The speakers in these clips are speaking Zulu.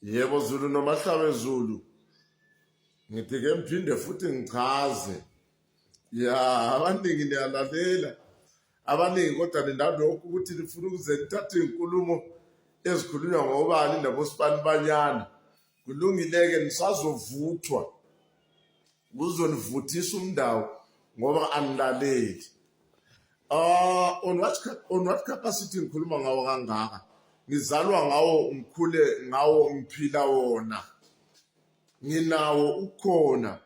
Yebo Zulu noMahlabe Zulu. Ngithi ke ngiphinde futhi ngichaze. Ya, abaningi niyalalela. Abaningi kodwa ninalokhu ukuthi nifuna ukuze nithathe izinkulumo ezikhulunywa ngobani nabosibani banyana. Kulungile-ke nisazovuthwa. Kuzonivuthisa umndawo ngoba anilaleli. On what capacity ngikhuluma ngawo kangaka? Ngizalwa ngawo, ngikhule ngawo, ngiphila wona. Nginawo ukhona.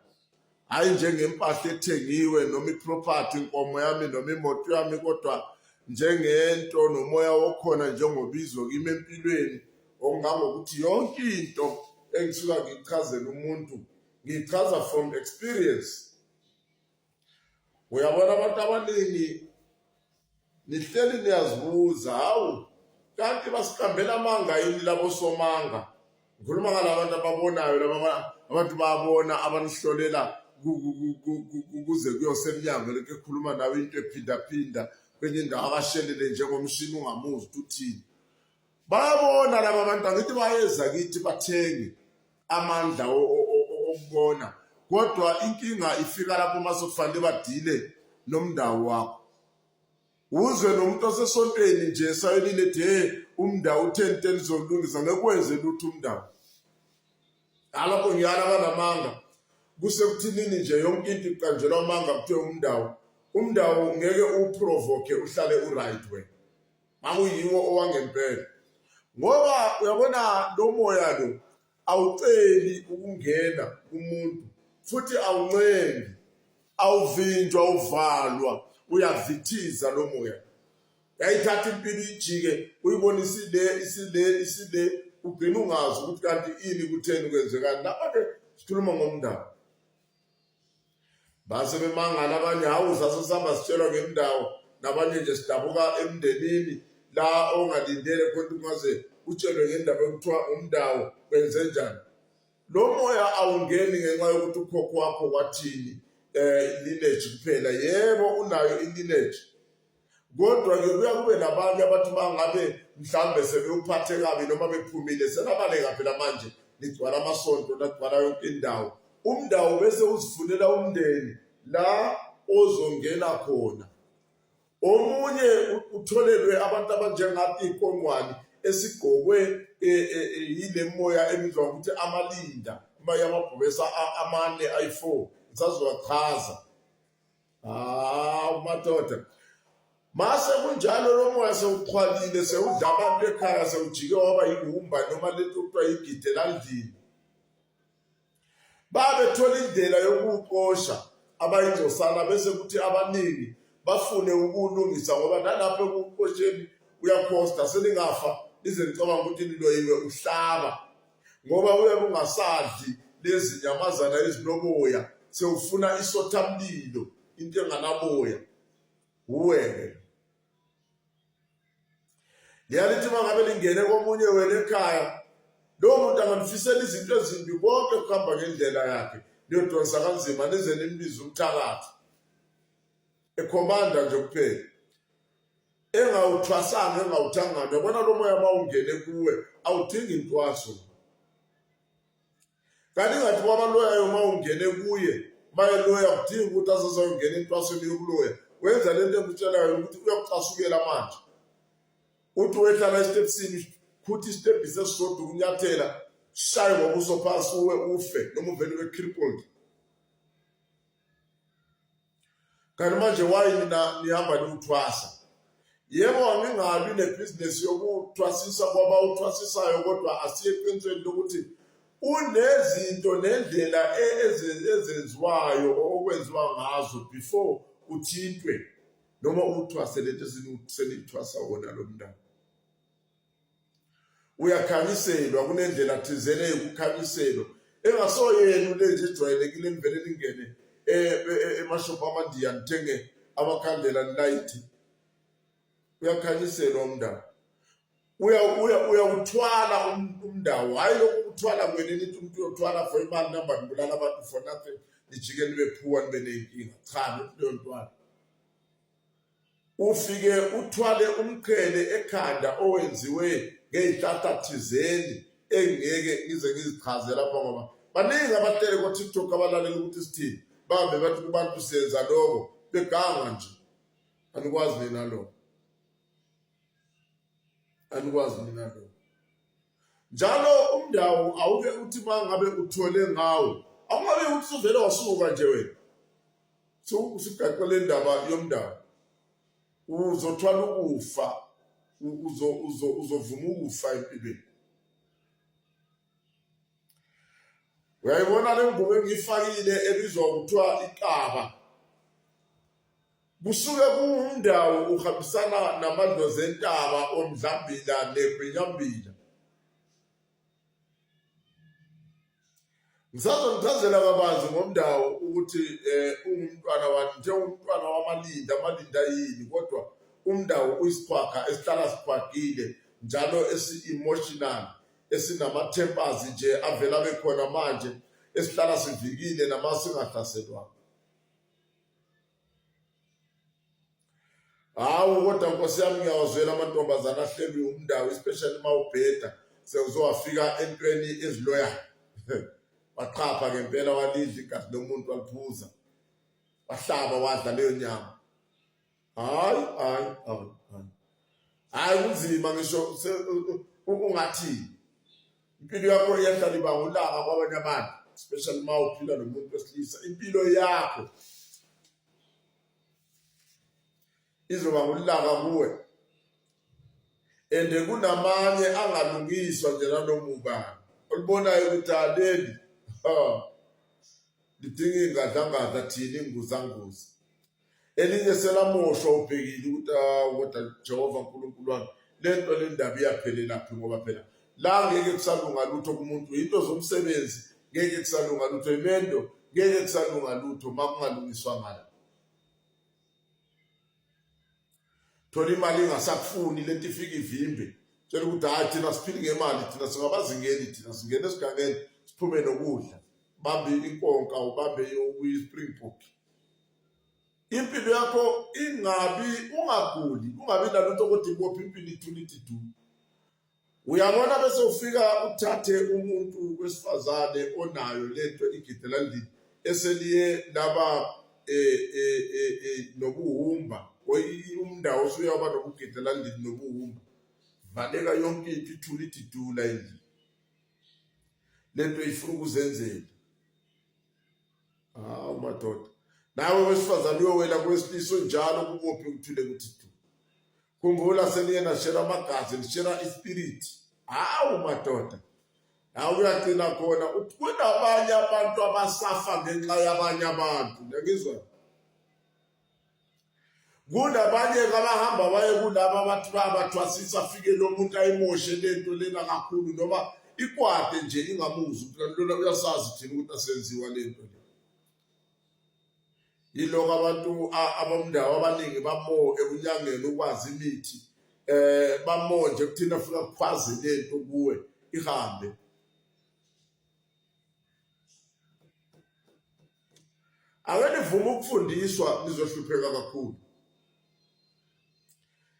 Hayi njengempahla ethengiwe noma iproperty inkomo yami noma imoto yami kodwa njengento nomoya wokhona njengobizo kimi empilweni okungangokuthi yonke into engisuka ngiyichazela umuntu ngiyichaza from experience. Uyabona abantu abaningi nihleli niyazibuza, hawu kanti basiqambela amanga yini labo somanga? Ngikhuluma ngalabantu ababonayo laba abantu bayabona abanihlolela kuze kuyosemnyango lokhu ekhuluma nawe into ephindaphinda kwenye indawo abashelele njengomshini ungamuzwa ukuthi uthini. Bayabona laba bantu angithi bayeza kithi bathenge amandla okubona kodwa inkinga ifika lapho uma sekufanele badile nomndawo wakho. Uzwe nomuntu osesontweni nje esayinile ethi hey umndawo utheni teni zolungisa ngeke wenze lutho umndawo. Ngalokho ngiyala abanamanga kusekuthinini nje yonke into iqanjelwa amanga kuthiwe umndawo. Umndawo ngeke uwuprovoke uhlale uright wena. Makuyiwo owangempela. Ngoba uyabona lo moya lo awuceli ukungena kumuntu futhi awuncengi awuvinjwa uvalwa uyavithiza lo moya yayithatha impilo ijike uyibona isile isile isile ugcina ungazi ukuthi kanti ini kutheni kwenzekani lapha ke sikhuluma ngomndaba Base bemangala abanye, hawu sasesihamba sitshelwa ngendawo nabanye nje sidabuka emndenini la ongalindele khona ungaze utshelwe ngendaba ekuthiwa umndawo kwenze njani. Lo moya awungeni ngenxa yokuthi ukhokho wakho wathini lineage kuphela. Yebo unayo i-lineage Kodwa-ke kuya kube nabanye abathi bangabe mhlawumbe sebewuphathe kabi noma bephumile senabaleka phela manje nigcwala amasonto nagcwala yonke indawo. Umndawo bese uzifunela umndeni la ozongena khona. Omunye utholelwe abantu abanjengathi iy'kongwane esigqokwe e, e, e, yile moya ebizwa ngokuthi amalinda, uma yamabhubesi amane ayi-four, ngisazowachaza. Hawu madoda. Mase kunjalo lo moya sewuxhwalile sewudla abantu ekhaya sewujike waba yihumba noma lento okuthiwa yigide landlini. Babethola indlela yokuwuxosha abayingcosana bese kuthi abaningi bafune ukuwulungisa ngoba nalapho ekuwuxosheni uyakhosta seningafa nize nicabanga ukuthi niloyiwe uhlaba. ngoba uyabe ungasadli lezi nyamazana ezinoboya sewufuna isothamlilo into enganaboya uweke liyalithi uma ngabe lingene komunye wena ekhaya lowo muntu angamfisela izinto ezimbi konke kuhamba ngendlela yakhe niyodonsa kanzima nize nimbize umthakathi ekhomanda nje kuphela engawuthwasanga engawuthangani yabona lo moya uma ungene kuwe awudingi intwaso kanti ngathi kwabaloyayo uma ungene kuye bayeloya kudinga ukuthi azazayongena entwasweni yokuloya wenza le nto engikutshelayo ukuthi uyakucasukela manje uthi wehlala esitebhisini khuthi isitebhisi esisodwa ukunyathela shaye ngobuso phansi uwe ufe noma uvele ube crippled Kanti manje why nina nihamba niwuthwasa? Yebo angingabi nebhizinesi yokuthwasisa kwabawuthwasisayo kodwa asiye eqinisweni lokuthi unezinto nendlela e, ezenziwayo okwenziwa ngazo before uthintwe noma uthwase lento eseniyithwasa wona lo mntana. Uyakhanyiselwa kunendlela thizeni eyokukhanyiselwa engasoyenu le nje ejwayelekile nivele ningene e, e, e, emashophu amandiya nithenge amakhandlela nilayithe. Uyakhanyiselwa umndaba. Uyawuthwala um, umndawo hhayi lokhu ukuthwala kwena nithi umuntu uyothwala for imali namba nibulala abantu for nothing nijike nibe phuwa nibe ney'nkinga cha leyo ntwana. Ufike uthwale umqhele ekhanda owenziwe ngey'hlahla thizeni engeke ngize ngizichaze lapha ngoba baningi abahlele ko-TikTok abalalela ukuthi sithini, bahambe bathi kubantu senza lokho beganga nje. Anikwazi nina lokho, anikwazi nina lokho. Njalo umndawo awuke uthi uma ngabe uthole ngawo, awungabe uthi usuvele wasuka nje wena usugaxe le ndaba yomndawo, uzothwala ukufa, uzovuma ukufa empilweni. Uyayibona le ngubo engiyifakile ebizwa kuthiwa ikaba, kusuke kuwumndawo uhambisana namadlozi entaba omdlambila negwinyambila. Ngisazonichazela kabanzi ngomndawo ukuthi ungumntwana wani, njengomntwana wamalinda, amalinda yini, kodwa umndawo uyisiqhwaga esihlala siqhwagile njalo esi-emotional, esinama-tempers nje avela abe khona manje, esihlala sivikile nama singahlaselwanga. Hawu kodwa nkosi yami ngiyawazwela amantombazane ahlelwe umndawo, especially uma ubheda sewuzowafika entweni eziloyayo. Waqhapha ngempela walidla igazi lomuntu waliphuza, wahlaba wadla leyo nyama. Hayi hayi hayi hayi hayi, kunzima ngisho ungathi impilo yakho iyahlala iba ngulaka kwabanye abantu, especially uma uphila nomuntu wesilisa, impilo yakho izoba ngulaka kuwe. And kunamanye angalungiswa nje nanoma ubani olubonayo ukuthi aleli lidinga ingadlangadla thina inguzanguza, elinye selamoshwa ubhekile ukuthi awu kodwa Jehova Nkulunkulu wami, le nto le ndaba iyaphelelaphi, ngoba phela la ngeke kusalunga lutho kumuntu, into zomsebenzi ngeke kusalunga lutho, imendo ngeke kusalunga lutho uma kungalungiswa ngala. Thola imali ingasakufuni lento ifike ivimbe, tshela ukuthi hhayi thina siphili ngemali, thina singabazingeli, thina singena esigangeni siphume nokudla, bambe inkonka ubambe okuyi-springbok. Impilo yakho ingabi, ungaguli, ungabi nalutho kodwa ibophe impilo ithule ithi du. Uyabona bese ufika uthathe umuntu wesifazane onayo lento igidela ndini eseliye laba nobuhumba, umndawo usuyaba nokugidela ndini nobuhumba, valeka yonke into ithule ithi du la endlini, lento ifuna ukuzenzela. Hawu madoda, nawe wesifazane uyowela kwesilisa onjalo kubophe kuthule kuthi du. Khumbula seniye nashera amagazi, nishera ispirit. Hawu madoda, nawe uyagcina khona uthi kunabanye abantu abasafa ngenxa yabanye abantu. Ngiyangizwa? Kunabanye abahamba baye kulaba abathi bayabathwasisa, afike lo muntu ayimoshe lento lena kakhulu, noma ikwate nje ingamuzwa ukuthi lona uyasazi thina ukuthi asenziwa lento le. Yiloko abantu abomndawo abaningi bamo ekunyangeni ukwazi imithi, bamo nje kuthina fika kukhwaze lento kuwe ihambe. Ake nivume ukufundiswa, nizohlupheka kakhulu.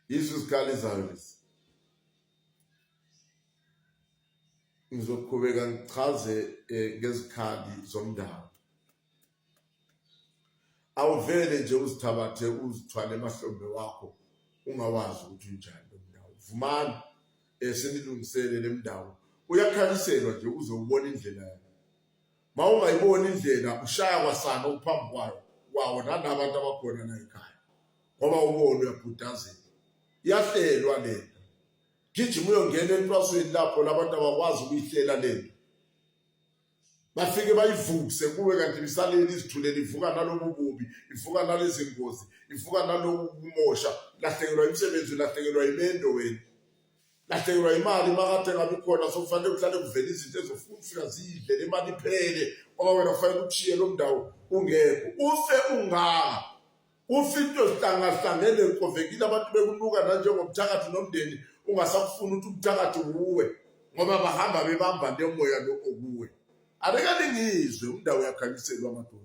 Yizo izikhali zayo lezi. Ngizoqhubeka ngichaze ngezikhali zomndawo. Awuvele nje uzithabathe uzithwale emahlombe wakho ungawazi ukuthi unjani lo mndawo. Vumani senilungisele le mndawo. Uyakhanyiselwa nje uze ubone indlela yakho. Uma ungayiboni indlela ushaya kwasana okuphambi kwayo kwawo nanabantu abakhona la ekhaya, ngoba ubone uyabhudazela. Iyahlelwa le nto, gijima uyongena entwasweni lapho labantu abakwazi ukuyihlela le nto, bafike bayivuse kuwe kanti ibisaleli izithulele, ivuka nalobu bubi, ivuka nalezi ngozi, ivuka naloku kumosha. Lahlekelwa imisebenzi, ulahlekelwa imendo wena, lahlekelwa imali makade ngabe khona, sokufanele kuhlale kuvela izinto ezofuna ufika ziyidle le mali iphele, ngoba wena kufanele ukushiye lo mndawo ungekho, ufe ungaka, ufe into zihlangahlangene kovekile, abantu bekunuka nanjengomthakathi nomndeni ungasakufuni ukuthi umthakathi wuwe, ngoba bahamba bebamba le moya lo okuwe. Aleke ningizwe, umndawo uyakhanyiselwa amadoda.